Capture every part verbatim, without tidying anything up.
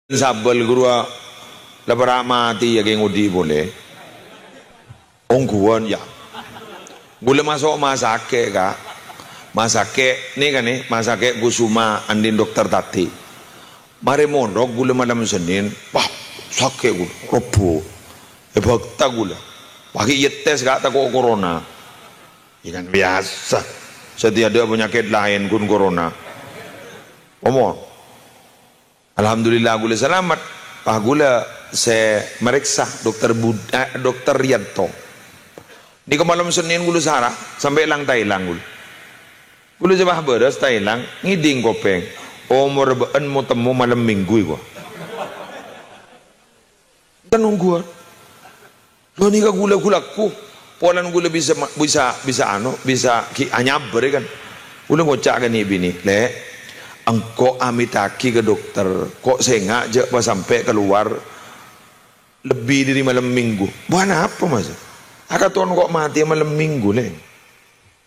Sabâl ghâruwa la para' matè, yâ, kèng odi' polè. Ongghuwân, yâ. Ghulâ maso' masakè', Ka'. Masakè', nè, Ka', nè, masakè' Kusuma andi'na dokter Tati. Marè mondhuk ghulâ malem Sennèn, wah, sakè' ghulâ, Rebbhu. Èbhâkta ghulâ. Paghi' èyètes, Ka', tako' corona. Yâ kan biyasa. Sè tadâ' panyakèt laèn ghun corona. Omor. Alhamdulillah, ghulâ salamet. Pas ghulâ sè marèksa, Dokter Bud-, eh, Dokter Rianto. Nèka malem Sennèn ghulâ sara, sampè' èlang-taèlang ghulâ. Ghulâ sè pas bârâs taèlang, ngèdhing kopèng. Omor bâ'ân mo-temmo malem Minggu, èkowa. Enten ongghuwân. Lho, nèka ghulâ ghu-lagghu. Polana ghulâ bisa ma-, bisa, bisa anu, bisa ghi' anyabâr, yâ kan. Ghulâ ngoca' ka nè'-binè', "Lè', engko' amèttaghi ka dokter, ko' sènga' jhâ' pas sampè' kalowar lebbi dâri malem Minggu." "Bâ, anapa, Mas?" "Akaton ko' matè malem Minggu, Lè'."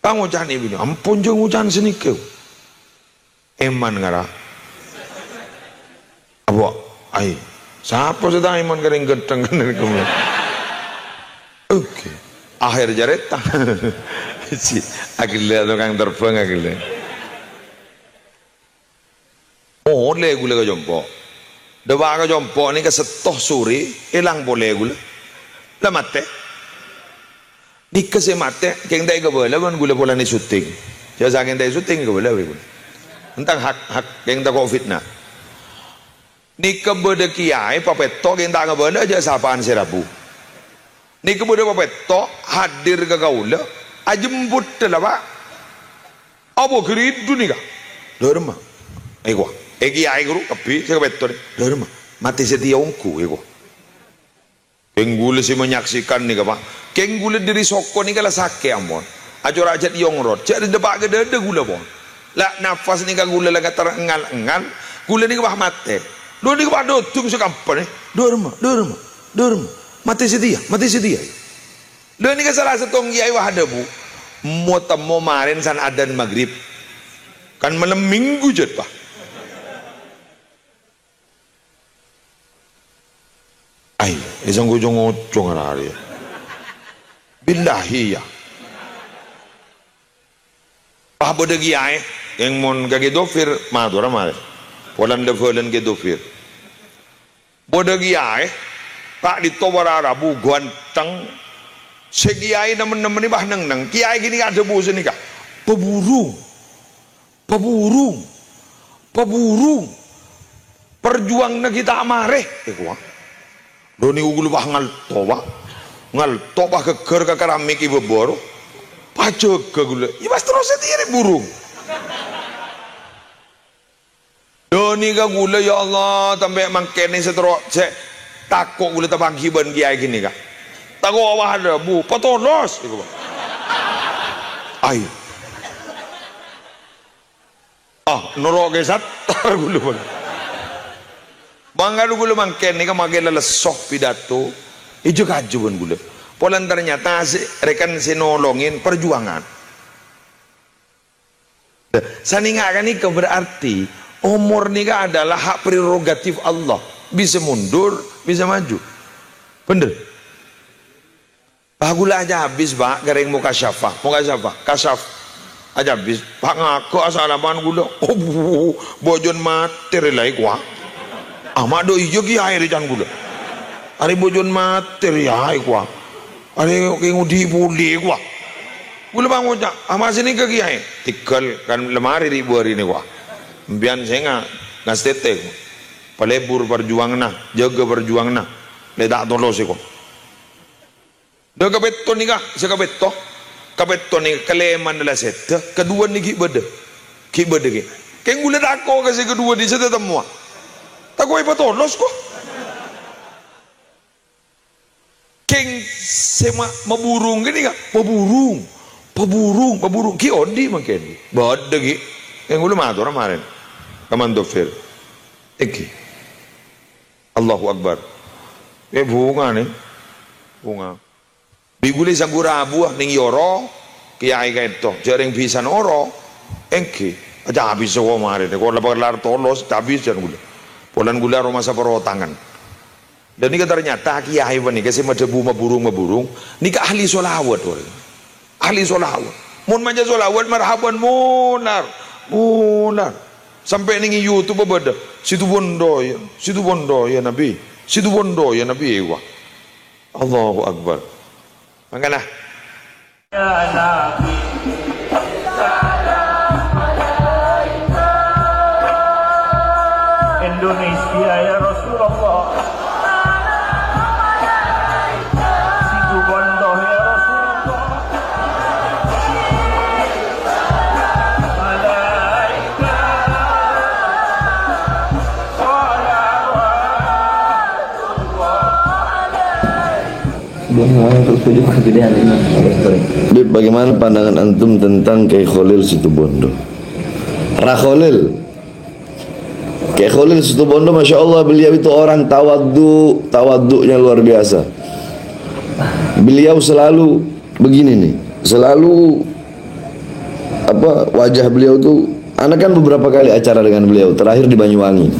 Pas ngoca' nè'-binè', "Ampon, jhâ' ngoca'an sanèka." Èman ngara. Apa? Ai. Sapa sè ta' èman ka rèng ghântheng kennèng kemma? Oke. Akhèr jhârèta. Si, aghellâ' tokang terbang aghellâ'. Ollè ghulâ ka compo'. Dâpa' ka compo' nèka sèttong sore, èlang polè ghulâ. La matè. Nèka sè matè, kèng ta' èkabâlâ bân ghulâ polana syuting. Jhâ' sakèng ta' syuting èkabâlâ bân ghulâ. Èntang hak, hak, kèng tako' fitnah. Nèka bâdâ kiyaè papètto' kèng ta' ngabâlâ jhâ' sapa'an sè rabu. Nèka bâdâ papètto' hadir ka kaulâ, ajembut la, Pak. Apa ghiridhu nèka? Dârma. Èkowa. È kiyaè ghuru kabbhi sè kapètto' nè. Dârma. Matè satèya ongghu, èkowa. Kèng ghulâ sè menyaksikan nèka, Pak. Kèng ghulâ dâri soko nèka la sakè', ampon. Acora' jhât yongrot. Jhâ' dâpa' ka dâdâ ghulâ, pon. La nafas nèka ghulâ la ngater engal-engal. Ghulâ nèka pas matè. Lho nèka pas dodung sakampèn, è. Dârma, dârma, dârma. Matè satèya, matè satèya. Lho nèka sala sèttong kiyaè pas adhâbu. Mo-temmo marèn san adzan magrib. Kan malem Minggu jhât, Pak. Ai, èsangghu jhung-ojhung arè. Billahi, yâ. Pas bâdâ kiyaè, kèng mon ka Kè Dofir, matora marè. Polana bhâlân Kè Dofir. Bâdâ kiyaè, ka'dinto para' rabu ghânteng. Sè kiyaè nem-, nemmen pas neng-enneng. Kiyaè ghânèka adhâbu sanèka. Paburu. Paburu, paburu, parjuwângnga ghi' ta' marè, èkowa. Lho nèko ghulâ pas ngalto, Pak. Ngalto pas ghâgghâr ka keramik è bâbâ ro. Pas jâgâ ghulâ. Yâ pas terros satèya rè burung. Lho nèka ghulâ, ya Allah, sampè' mangkèn sè terro-, sè tako' ghulâ tapangghi bân kiyaè ghânèka. Tako' pas adhâbu, patolos, èkowa. Ai. Ah, noro' kè sattar ghulâ, Bang. Mangkana ghulâ mangkèn nèka makè lalesso pidato, èjâ kaju bân ghulâ. Polana ternyata sè, rèkan sè nolongè parjuwângan. Sanènga' ghânèka berarti omor nèka adalah hak prerogatif Allah. Bisa mundur, bisa maju. Bhender? Pas ghulâ ajâ abis, Pak, ka rèng mukasyafah. Mukasyafah, kasyaf. Ajâ abis, Pak, ngako' asalaman ghulâ. Oh, bu-, bu-, bojona matè rè la èkowa. Ama' dâ' iyâ kiyaè rè can ghulâ. Arè bojona matè rè ya èkowa. Arè kè ngodi' polè èkowa. Ghulâ pas ngoca', "Ama' sè nèka kiyaè." Tèghâl kan lemari rè bâri' nèkowa. Sampèyan sènga', ngastètè. Palebur parjuwânganna, jâgâ parjuwânganna. Lè ta' tolos èkowa. Dâ' kapètto nèka, sè kapètto. Kapètto nèka kalèman la sèdhâ, kaduwâ nèka ghi' bâdâ. Ghi' bâdâ ghi'. Kèng ghulâ tako' ka sè kaduwâ nèka sè tatemmowa. Tako' èpatolos, ko'. Kèng sè ma-, maburung ghânèka, paburung. Paburung, paburung. Ghi' odi' mangkèn. Bâdâ ghi'. Kèng ghulâ matora marèn. Ka Mandofir. Èngghi. Allahu Akbar. È, bhunga nè. Bhunga. Bi' ghulâ sangghu rabuwâ nèng yoro, kiyaè ka'dinto. Jhâ' rèng bisa noro. Èngghi. Ajâ abis soko marèn. Ko' la pakellar tolos, ajâ abis jhân ghulâ. Polana kaulâ aromasa parotangan. Dan nèka ternyata kiai panèka sè madhâbu maburung-maburung, nèka ahli sholawat, wal. Ahli sholawat. Mon maca sholawat, marhaban monar, monar. Sampè' nèng YouTube bâdâ, "Situ Bondo ya, Situ Bondo ya Nabi, Situ Bondo ya Nabi," wah. Allahu Akbar. Mangkana. Ya Nabi, salam alaika. Indonesia ya Rasulullah. Situ Bondo ya Rasulullah. Alaika. Salawat. Habib, bagaimana pandangan antum tentang Kiai Kholil Situbondo? Ra Kholil. Kiai Kholil Situbondo, Masya Allah, beliau itu orang tawadhu, tawadhunya luar biasa. Beliau selalu begini nih, selalu apa, wajah beliau tuh, ana kan beberapa kali acara dengan beliau, terakhir di Banyuwangi.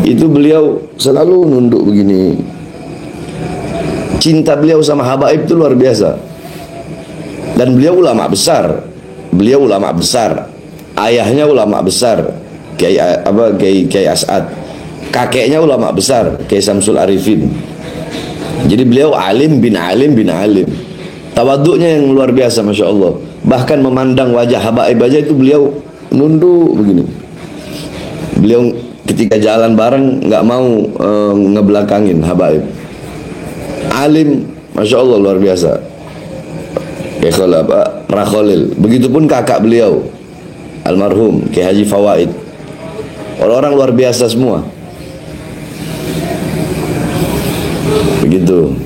Itu beliau selalu nunduk begini. Cinta beliau sama habaib itu luar biasa. Dan beliau ulama besar. Beliau ulama besar. Ayahnya ulama besar, Kiai A-, apa, Kiai, Kiai As'ad. Kakeknya ulama besar, Kiai Samsul Arifin. Jadi beliau alim bin alim bin alim. Tawaduknya yang luar biasa, Masya Allah. Bahkan memandang wajah habaib aja itu beliau nunduk begini. Beliau ketika jalan bareng nggak mau, eh, ngebelakangin habaib. Alim, Masya Allah, luar biasa. Kiai Kholil, apa, Ra Kholil. Begitupun kakak beliau, almarhum Kiai Haji Fawaid. Orang-orang luar biasa semua. Begitu.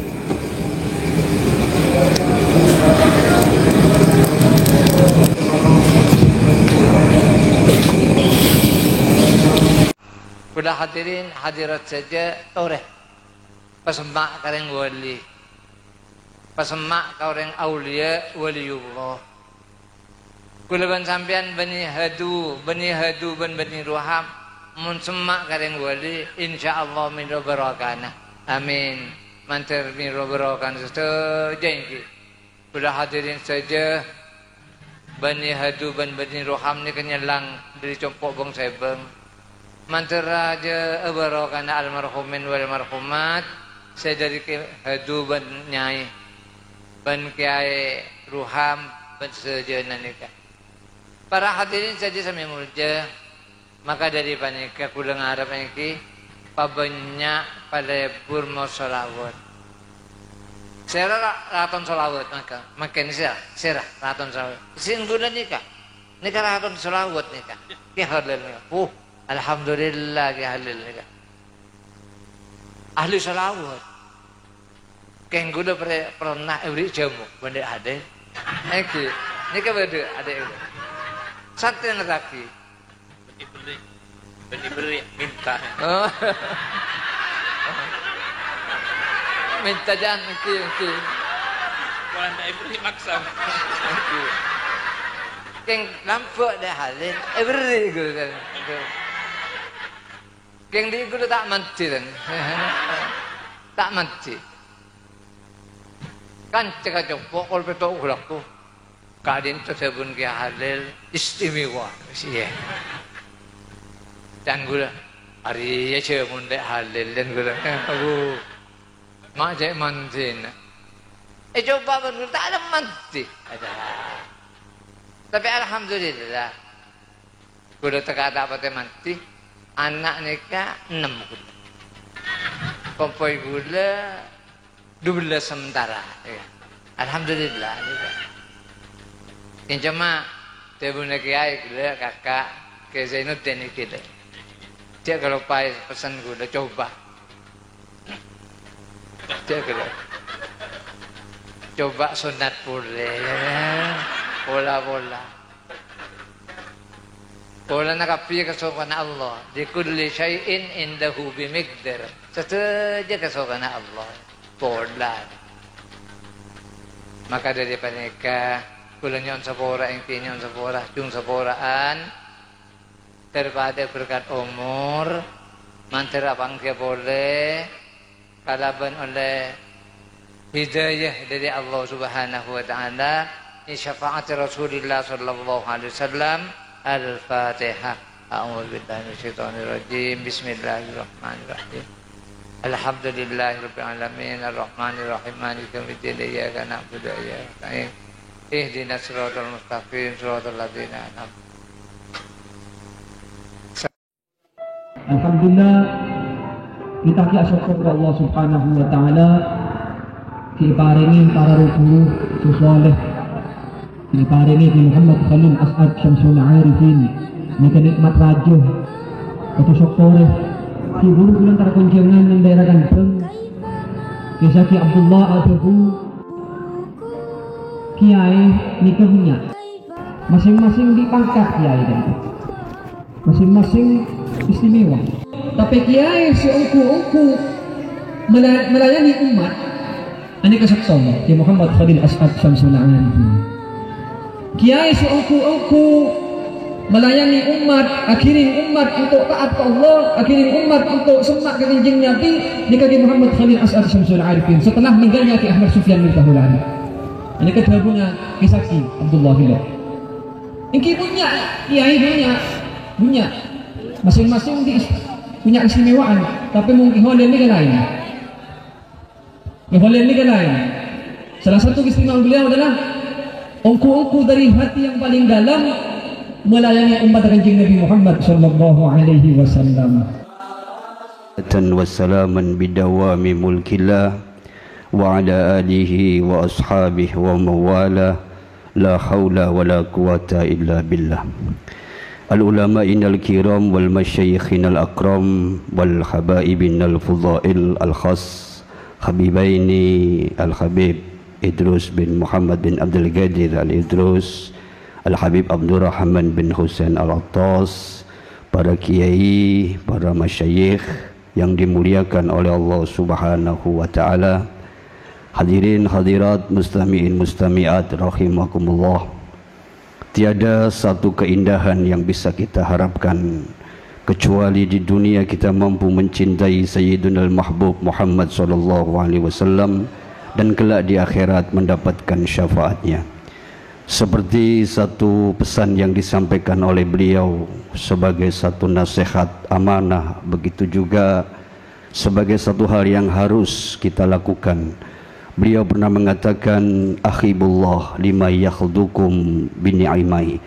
Kaulâ hadirin hadirat sadhâjâ torè. Pasemma' ka rèng wali. Pasemma' ka orèng auliya, waliyullah. Kaulâ bân sampèyan bânnè hadu, bânnè hadu bân bânnè roham, mon semma' ka rèng wali, insyaallah mènro barokana. Amin. Mandhâr mènro barokana sadhâjâ èngghi. Kaulâ hadirin sadhâjâ, bânnè hadu bân bânnè roham nèka nyellang dâri compo' bâng-sèbâng. Mandhâr rajâ barokana almarhumin wal marhumat, sè dâri Kè-, hadu bân nyai, bân kèyaè roham, bân sadhâjâna nèka. Para hadirin sadhâjâ sè molja, maka dâri panèka kaulâ ngarep èngghi pabânnya' palebur maos shalawat. Sèra ra-, raton shalawat maka, mangkèn sèra, sèra raton shalawat. Sè kaulâ nèka, nèka raton shalawat nèka. Kè Khalil nèka. Uh, alhamdulillah Kè Khalil nèka. Ahli shalawat. Kèng kaulâ pre-, pernah èberri' jhâmo, bânnè adâ'. Èngghi, nèka bâdâ adâ'. Santrè nerraghi. Bânnè berri', bânnè berri', minta. Oh. Minta jân, èngghi, èngghi. Polana ta' èberri' maksa. Èngghi. Kèng lambâ' dâ' Khalil, èberri' kaulâ. Kèng dhi' kaulâ ta' mandhi, dân. Ta' mandhi. Kanca kacompo' kol pètto' ghulâ ko. Ka'dinto dhâbuna Kè Khalil istimewa. Iyâ. Can kaulâ, arèya jhâmona Kè Khalil, can kaulâ. Abu. Ma' cè' mandhina. Ècoba bân kaulâ ta' lem mandhi. Ada. Tapè alhamdulillah. Kaulâ tèka ta' patè mandhi, ana' nèka ennem kaulâ. Kompoy kaulâ dubellâs sementara, ya. Alhamdulillah, gitu. Yang cuma, dhâbuna kèyaè kaulâ, kaka', Kè Zainuddin nèka, gitu. Jhâ' kaloppaè pesen kaulâ, coba. Jhâ' kaulâ. Coba sunat polè, ya. Pola-pola. Polana kabbhi kasokanna Allah. "Likulli syai'in indahu bimiqdar." Sadhâjâ kasokanna Allah. Pola. Maka dâri panèka, kaulâ nyo'on sapora, èngghi nyo'on sapora, jhung sapora'an. Dâri patè berkat omor, Mandhâr apanggiyâ polè kalabân ollè hidayah dhâri Allah Subhanahu wa Ta'ala, bi syafaati Rasulillah sallallahu alaihi wasallam. Al-Fatihah. A'udzubillahi minasyaitonirrajim. Bismillahirrahmanirrahim. Alhamdulillahirabbil alamin, arrahmanirrahim, maliki yaumiddin, iyyaka na'budu wa iyyaka nasta'in. Ihdinas siratal mustaqim, siratal ladzina an'amta Alhamdulillah, kita ki asokkor ka Allah Subhanahu wa Ta'ala, ki parèngè para ru-ghuru sè saleh, ki parèngè Ki Muhammad Khalil As'ad Syamsul Arifin, nèka nè'mat rajâ, kodhu sokkorè, ki ghuru bilân tara konjhângan neng daerah Kandhâng, Ki Saki Abdullah Adabu, kiyaè nèka bânnya', masing-masing bi' pangkat kiyaè nèka. Masing-masing istimewa. Tapè kiyaè sè ongghu-ongghu mela-, melayani ommat, anèka sèttong, Ki Muhammad Khalil As'ad Syamsul Arifin. Kiyaè sè ongghu-ongghu melayani ommat, aghirèng ommat ontok taat ka Allah, aghirèng ommat ontok semma' ka Kanjeng Nabi, nèka Ki Muhammad Khalil As'ad Syamsul Arifin. Setelah meninggalnya Ki Ahmad Sufyan Miftahul Alam. Anèka dhâbuna Ki Saki Abdullah Bilal. Èngghi bânnya', kiyaè bânnya', bânnya'. Masing-masing di is-, punya keistimewaan, tapè mon Ki Khalil nèka laèn. Ki Khalil nèka laèn. Salah satu keistimewaan beliau adalah ongghu-ongghu dari hati yang paling dalam melayani umat Kanjeng Nabi Muhammad sallallahu alaihi wasallam. Wassalatan wassalaman bidawami mulkillah wa ala alihi wa ashabihi wa mawala, la haula wa la quwwata illa billah. Al-ulama'inal kiram wal masyayikhinal akram wal habaibinal fudail, al-khas habibaini, al-habib Idrus bin Muhammad bin Abdul Qadir al-Idrus, al-habib Abdurrahman bin Husain al-Attas, para kiai, para masyayikh, yang dimuliakan oleh Allah Subhanahu wa Ta'ala, hadirin hadirat, mustami'in mustami'at rahimakumullah. Tiada satu keindahan yang bisa kita harapkan kecuali di dunia kita mampu mencintai Sayyidunal Mahbub Muhammad sallallahu alaihi wasallam dan kelak di akhirat mendapatkan syafaatnya. Seperti satu pesan yang disampaikan oleh beliau sebagai satu nasihat amanah, begitu juga sebagai satu hal yang harus kita lakukan. Beliau pernah mengatakan, "Akhibullah lima yakhdukum bini'imai."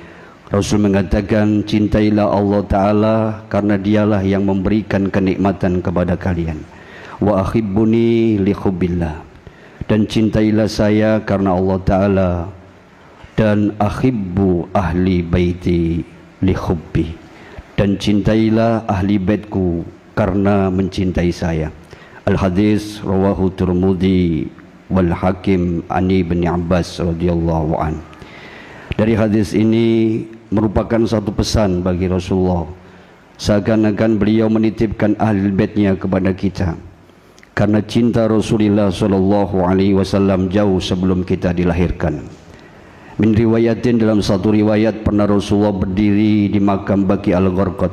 Rasul mengatakan, "Cintailah Allah Ta'ala karena Dialah yang memberikan kenikmatan kepada kalian. Wa ahibbuni li hubbillah." Dan cintailah saya karena Allah Ta'ala, dan "Ahibbu ahli baiti li hubbi," dan "Cintailah ahli baitku karena mencintai saya." Al-hadis rawahu Tirmidzi wal Hakim an Ibni Abbas radhiyallahu an. Dari hadis ini merupakan satu pesan bagi Rasulullah, seakan-akan beliau menitipkan ahli baitnya kepada kita. Karena cinta Rasulullah sallallahu alaihi wasallam jauh sebelum kita dilahirkan. Min riwayatin, dalam satu riwayat, pernah Rasulullah berdiri di makam Baqi Al-Gharqad.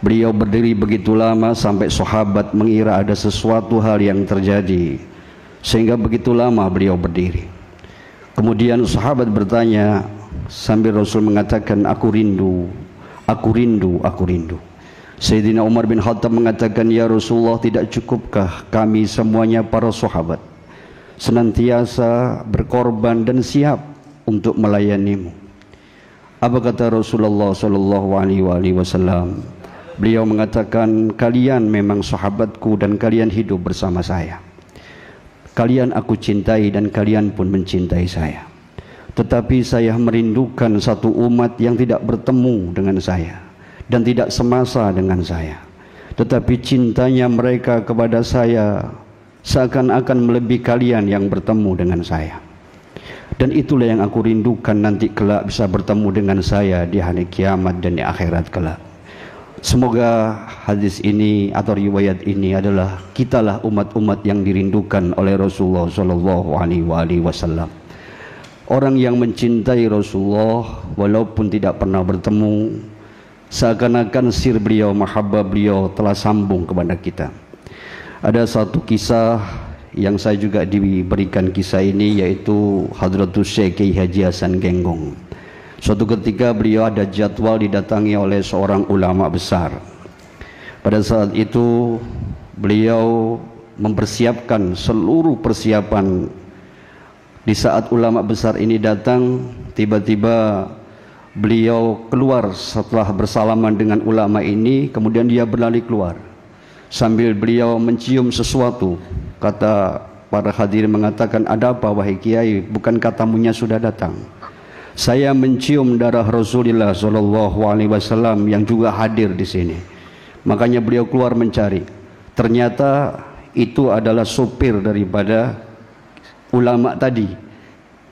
Beliau berdiri begitu lama sampai sahabat mengira ada sesuatu hal yang terjadi, sehingga begitu lama beliau berdiri. Kemudian sahabat bertanya sambil Rasul mengatakan, "Aku rindu, aku rindu, aku rindu." Sayyidina Umar bin Khattab mengatakan, "Ya Rasulullah, tidak cukupkah kami semuanya para sahabat senantiasa berkorban dan siap untuk melayanimu?" Apa kata Rasulullah sallallahu alaihi wa alihi wasallam? Beliau mengatakan, "Kalian memang sahabatku dan kalian hidup bersama saya. Kalian aku cintai dan kalian pun mencintai saya. Tetapi saya merindukan satu umat yang tidak bertemu dengan saya dan tidak semasa dengan saya. Tetapi cintanya mereka kepada saya seakan-akan melebihi kalian yang bertemu dengan saya. Dan itulah yang aku rindukan nanti kelak bisa bertemu dengan saya di hari kiamat dan di akhirat kelak." Semoga hadis ini atau riwayat ini adalah kitalah umat-umat yang dirindukan oleh Rasulullah sallallahu alaihi wa alihi wasallam. Orang yang mencintai Rasulullah walaupun tidak pernah bertemu, Seakan-akan sir beliau, mahabbah beliau telah sambung kepada kita. Ada satu kisah yang saya juga diberikan kisah ini, yaitu Hadratus Syekh Kiai Haji Hasan Genggong. Suatu ketika beliau ada jadwal didatangi oleh seorang ulama besar. Pada saat itu beliau mempersiapkan seluruh persiapan. Di saat ulama besar ini datang, tiba-tiba beliau keluar setelah bersalaman dengan ulama ini, kemudian dia berlari keluar. Sambil beliau mencium sesuatu, kata para hadirin mengatakan, "Ada apa, wahai kiai? Bukankah tamunya sudah datang?" "Saya mencium darah Rasulullah Shallallahu Alaihi Wasallam yang juga hadir di sini." Makanya beliau keluar mencari. Ternyata itu adalah supir daripada ulama tadi,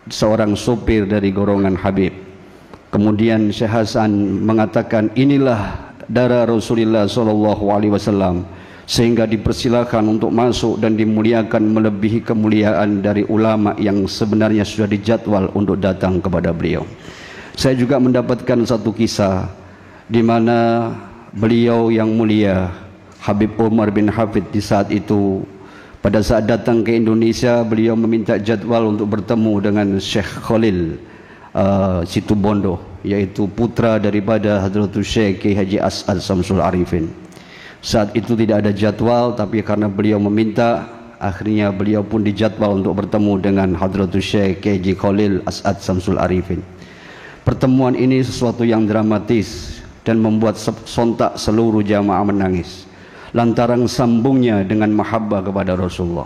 seorang sopir dari golongan Habib. Kemudian Syekh Hasan mengatakan, "Inilah darah Rasulullah Shallallahu Alaihi Wasallam," sehingga dipersilakan untuk masuk dan dimuliakan melebihi kemuliaan dari ulama yang sebenarnya sudah dijadwal untuk datang kepada beliau. Saya juga mendapatkan satu kisah di mana beliau yang mulia Habib Umar bin Hafid di saat itu, pada saat datang ke Indonesia, beliau meminta jadwal untuk bertemu dengan Syekh Khalil, eh, Situbondo, yaitu putra daripada Hadratus Syekh Kiai Haji As'ad Samsul Arifin. Saat itu tidak ada jadwal, tapi karena beliau meminta, akhirnya beliau pun dijadwal untuk bertemu dengan Hadratus Syekh Kiai Haji Khalil As'ad Samsul Arifin. Pertemuan ini sesuatu yang dramatis dan membuat se-, sontak seluruh jamaah menangis lantaran sambungnya dengan mahabbah kepada Rasulullah.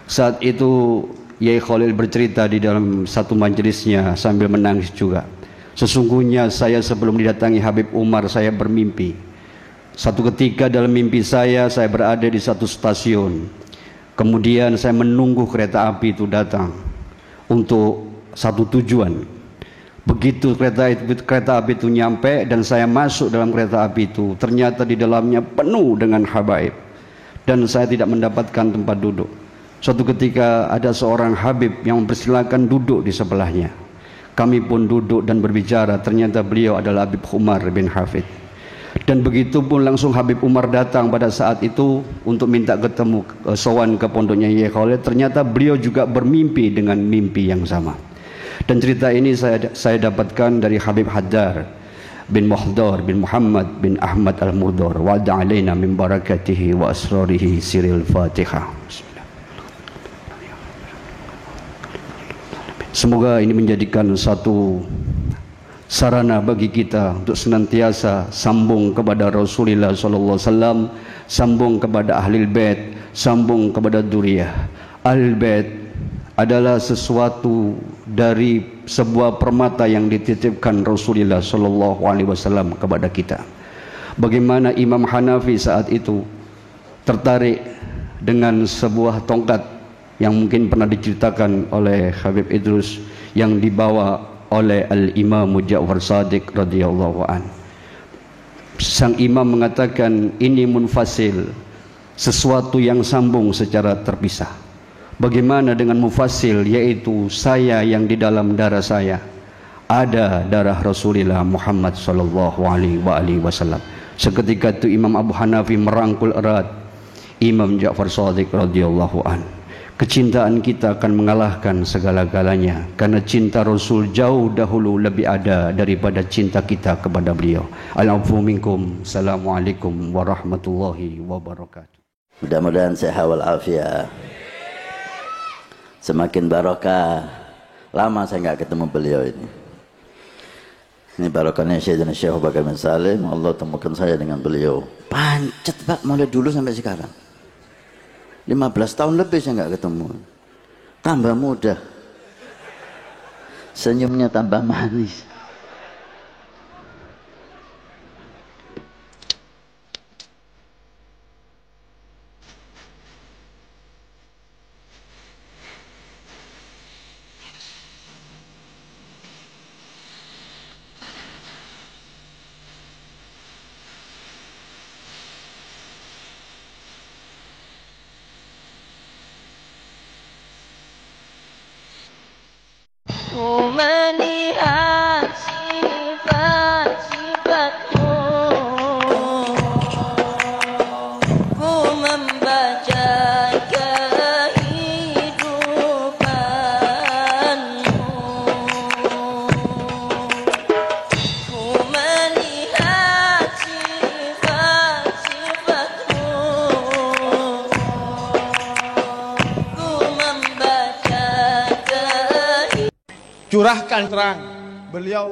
Saat itu, Yai Khalil bercerita di dalam satu majelisnya sambil menangis juga. "Sesungguhnya saya sebelum didatangi Habib Umar, saya bermimpi. Satu ketika dalam mimpi saya, saya berada di satu stasiun. Kemudian saya menunggu kereta api itu datang untuk satu tujuan. Begitu kereta itu, kereta api itu nyampe dan saya masuk dalam kereta api itu, ternyata di dalamnya penuh dengan habaib. Dan saya tidak mendapatkan tempat duduk. Suatu ketika ada seorang habib yang mempersilakan duduk di sebelahnya. Kami pun duduk dan berbicara, ternyata beliau adalah Habib Umar bin Hafid. Dan begitu pun langsung Habib Umar datang pada saat itu untuk minta ketemu, eh, sowan ke pondoknya Yai Khalil. Ternyata beliau juga bermimpi dengan mimpi yang sama." Dan cerita ini saya, saya dapatkan dari Habib Haddar bin Muhdar bin Muhammad bin Ahmad Al-Mudar. Wa alaina min barakatihi wa asrarihi sirril Fatihah. Bismillah. Semoga ini menjadikan satu sarana bagi kita untuk senantiasa sambung kepada Rasulullah sallallahu alaihi wasallam, sambung kepada Ahlul Bait, sambung kepada duriyah. Ahlul Bait adalah sesuatu dari sebuah permata yang dititipkan Rasulullah sallallahu alaihi wasallam kepada kita. Bagaimana Imam Hanafi saat itu tertarik dengan sebuah tongkat yang mungkin pernah diceritakan oleh Habib Idrus, yang dibawa oleh Al-Imam Ja'far Shadiq radhiyallahu an. Sang imam mengatakan, "Ini munfasil, sesuatu yang sambung secara terpisah." Bagaimana dengan mufasil, yaitu saya yang di dalam darah saya ada darah Rasulullah Muhammad sallallahu alaihi wa alihi wasallam. Seketika itu Imam Abu Hanafi merangkul erat Imam Ja'far Shadiq radhiyallahu an. Kecintaan kita akan mengalahkan segala-galanya, karena cinta Rasul jauh dahulu lebih ada daripada cinta kita kepada beliau. Al-afu minkum. Assalamualaikum warahmatullahi wabarakatuh. Mudah-mudahan sehat walafiat. Semakin barokah. Lama saya nggak ketemu beliau ini. Ini barokahnya Syaikhina Syekh Abu Bakar bin Salim, Allah temukan saya dengan beliau. Pancet, Pak, mulai dulu sampai sekarang. Lima belas tahun lebih saya nggak ketemu. Tambah muda. Senyumnya tambah manis. Ku melihat Curahkan terang. Beliau